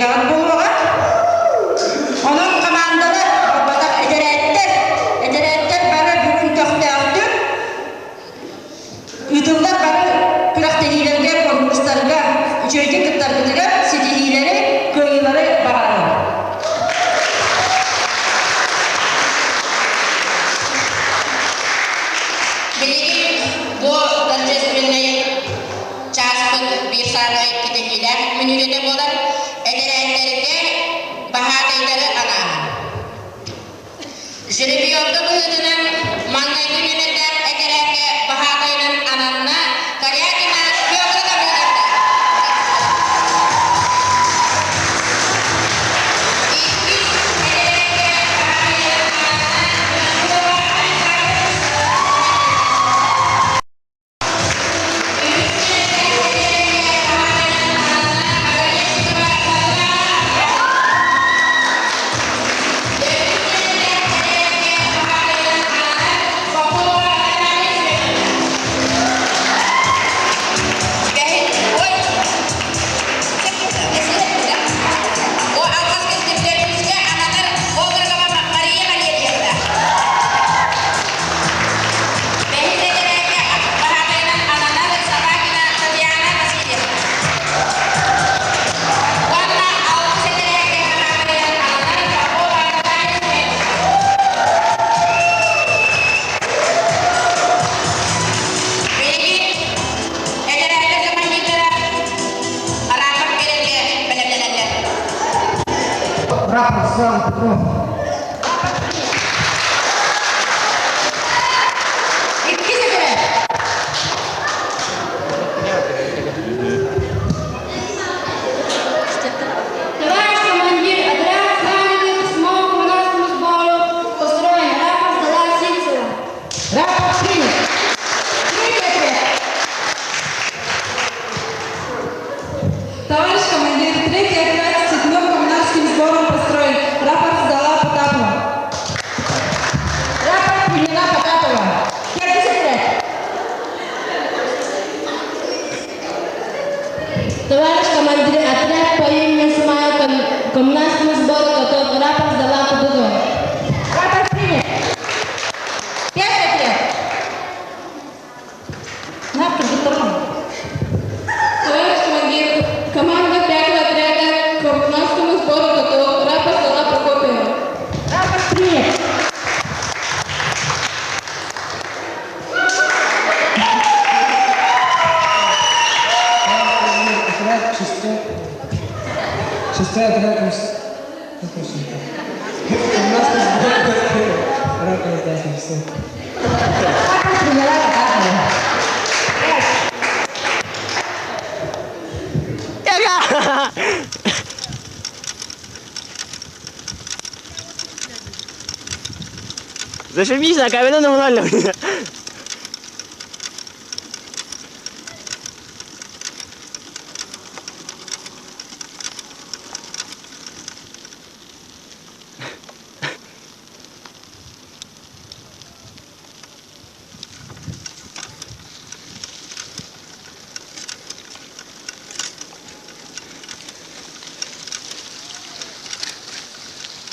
дискотекаҕыт буолуоҕа. Онон хамаандалар, буолбатах этэрээттэр, этэрээттэр бары бүгүн көхтөөхтүк ыытыллар бары күрэхтэһиилэргэ, конкурстарга үчүгэйдик кыттаргытыгар ситиһиилэри, кыайыылары баҕарабын. Билигин бу торжественнай чааспыт биир саамай кэтэһиилээх мүнүүтэтэ буолар. Этэрээттэргэ баһаатайдары анааһын. Жеребьевка быһыытынан маҥнайгы нүөмэрдээх этэрээккэ баһаатайынан ананна Корякина Петр Гавриловна. Иккис этэрээккэ баһаатайынан ананна Жиркова Александр Мария Валерьевна. Бэһис этэрээккэ баһаатайынан ананар Собакина Татьяна Васильевна. Уонна алтыс этэрээккэ баһаатайынан ананар Попова Наталья Семеновна. Билигин этэрээттэр командирдара рапорт биэрэргэ бэлэмнэнэллэр. Рапорт Слава Петров. Иккис этэрээт. Товарищ командир, отряд пламенных смог коммунарскому сбору построен. Рапорт сдала Сивцева. Рапорт принят. Третий отряд. Товарищ командир, третий отряд с седьмым коммунарским сбором построен. Рапорт сдала Потапова. Рапорт приняла Потапова. Төрдүс отряд. Товарищ командир, отряд по имени Смайл коммунарскому сбору готов. Рапорт сдала Кутузова. Рапорт принят. Пятый отряд. На, кыргыттарым. Товарищ командир, команда пятого отряда к коммунарскому сбору готов. Рапорт сдала Прокопьева. Рапорт принят. Отряд шестой. Шестой отряд ну, точно. У нас Рапорт сдать все. Рапорт приняла Потапова. Пять. Яга! Зашибись, на камеру на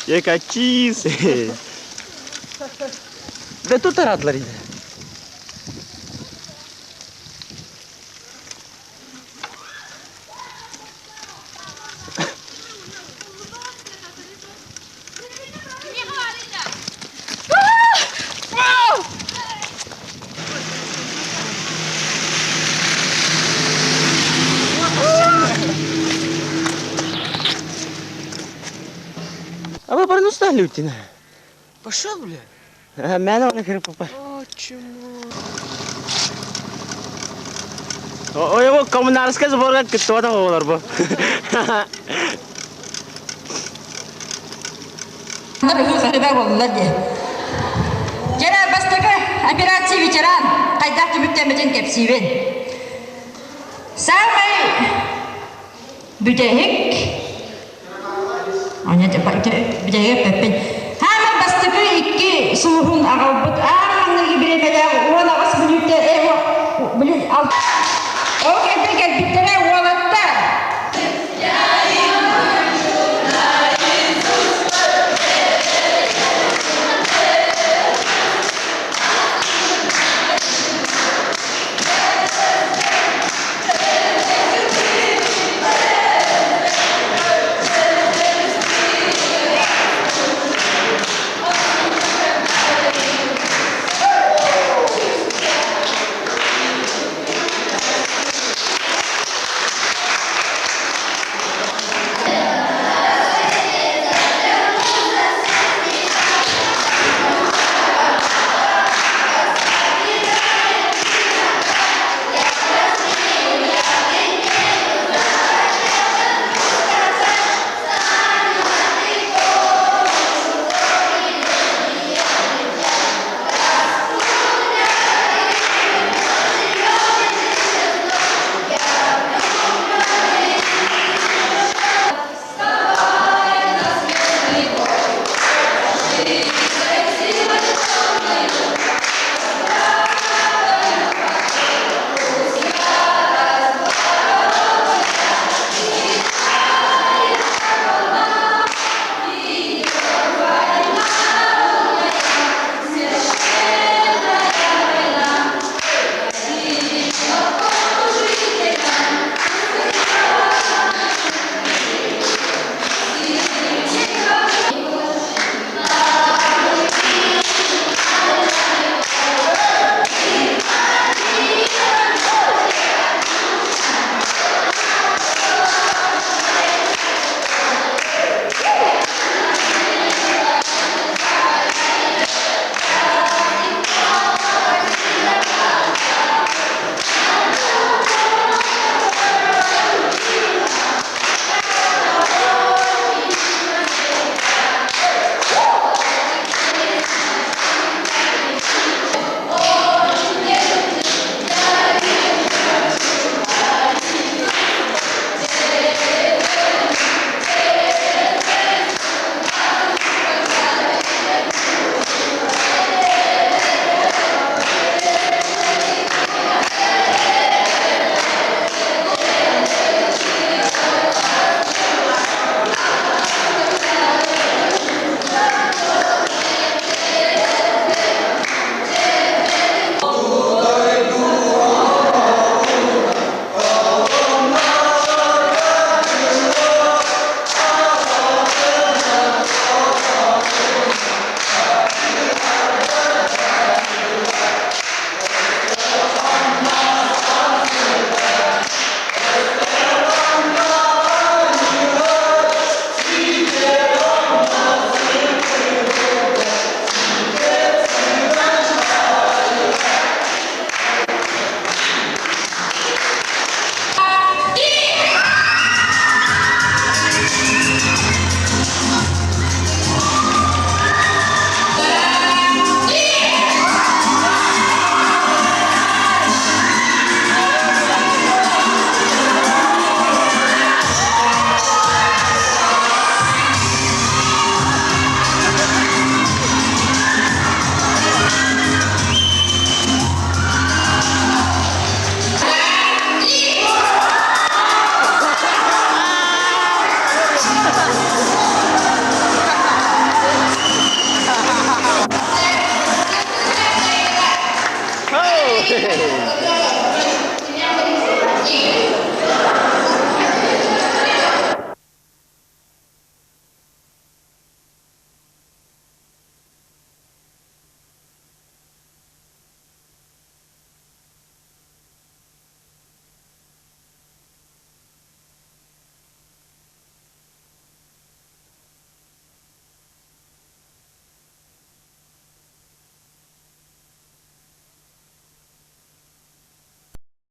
Яка чиси. Да тут aradılar yine. А вы барнустали утина? Пошел, бля. А мене вони хрипопа. О, чмо. Ой, его коммунарская сборга кытта болар бу. Дьэ, бастакы операция ветеран хайдах түмүктэммитин кэпсиибин. Саамай бүтэһик бүтэһик эппэппин. Хаамай бастакы икки сулуһун аҕалбыт.